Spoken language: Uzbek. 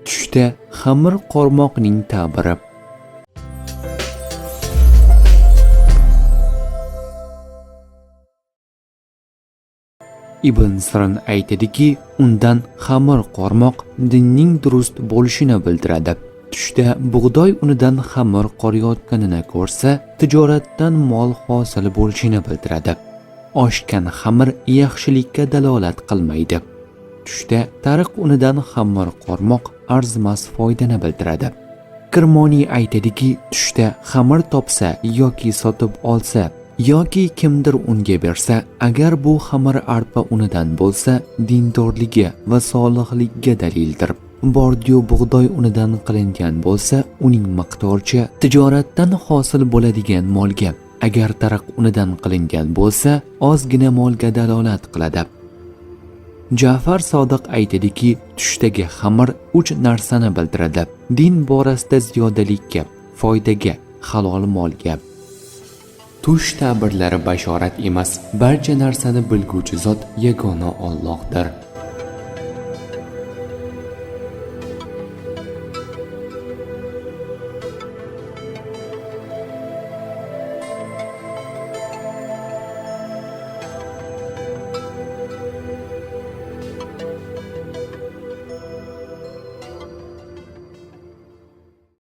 Tushda xamir qormoqning ta'biri. Ibn Sirin aytadiki, undan xamir qormoq dinning durust bo'lishini bildiradi. Tushda bug'doy unidan xamir qorayotganini ko'rsa, tijoratdan mol hosil bo'lishini bildiradi. Oshgan xamir yaxshilikka dalolat qilmaydi. Tushda tariq unidan xamir qormoq arzimas foydani bildiradi. Kirmoniy aytadiki, tushda xamir topsa yoki sotib olsa yoki kimdir unga bersa, agar bu xamir arpa unidan bo'lsa, dindorligi va solihligiga dalildir. Bordiyu bug'doy unidan qilingan bo'lsa, uning miqdoricha tijoratdan hosil bo'ladigan molga, agar tariq unidan qilingan bo'lsa, ozgina molga dalolat qiladi. Ja'far Sodiq aytadiki, tushdagi xamir uch narsani bildiradi: din borasida ziyodalikka, foydaga, halol molga. Tush ta'birlari bashorat emas, barcha narsani bilguvchi zot yagona Allohdir.